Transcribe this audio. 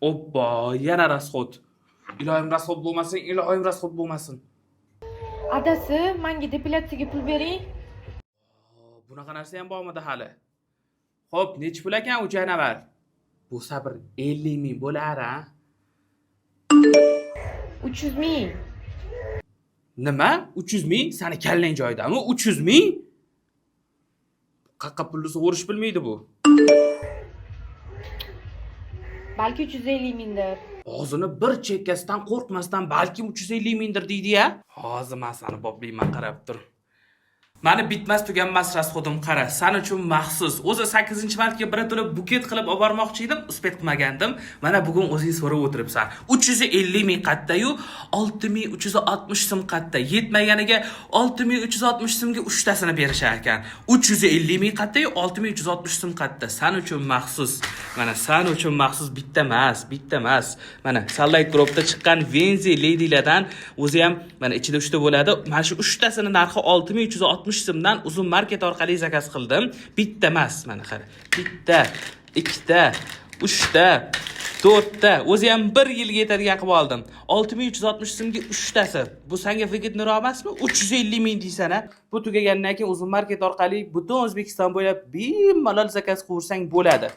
Obbo, yana расход. Iloyim, расход bo'lmasin, iloyim, расход bo'lmasin. Adasi, manga depilyatsiyaga pul bering. Bunaqa narsa ham bormidi hali? Xo'p, nechi pul ekan u janavar? Bo'lsa bir 50 ming bo'lar, a? 300 ming. Nima? 300 ming? Sani kallang joyidami? 300 ming? Qaqqa pulni sug'urish bilmaydi bu. Balki 350 mingdir. Og'zini bir chekkasidan qo'rqmasdan balkim 350 mingdir deydi-ya. Hozir men seni boplayman, qarab tur. Mani bitmas tuganmas расход im, qara. San uchun maxsus. O'zi 8-martga birato'la buket qilib olib bormoqchi edim, успеть qilmagandim. Mana bugun o'zing so'rab o'tiribsan. 350 ming qatta-yu, 6360 so'm qatta. Yetmaganiga 6360 so'mga uchtasini berishar ekan. 350 ming qatta-yu, 6360 so'm qatta. San uchun maxsus. Mana san uchun maxsus, bitta emas, bitta emas. Mana Sunlight Group'da chiqqan Venzi Ladylardan, o'zi ham mana ichida uchta bo'ladi. Mana shu uchtasini narxi 6360 so'mdan Uzum Market orqali zakaz qildim. Bitta emas, mana qara. Bitta, ikkita, uchta, to'rtta. O'zi ham bir yilga yetadigan qilib oldim. 6360 so'mga uchtasi. Bu senga выгодный roq emasmi? 350 ming deysan, a? Bu tugagandan keyin Uzum Market orqali butun O'zbekiston bo'ylab bemalol zakaz qilaversang bo'ladi.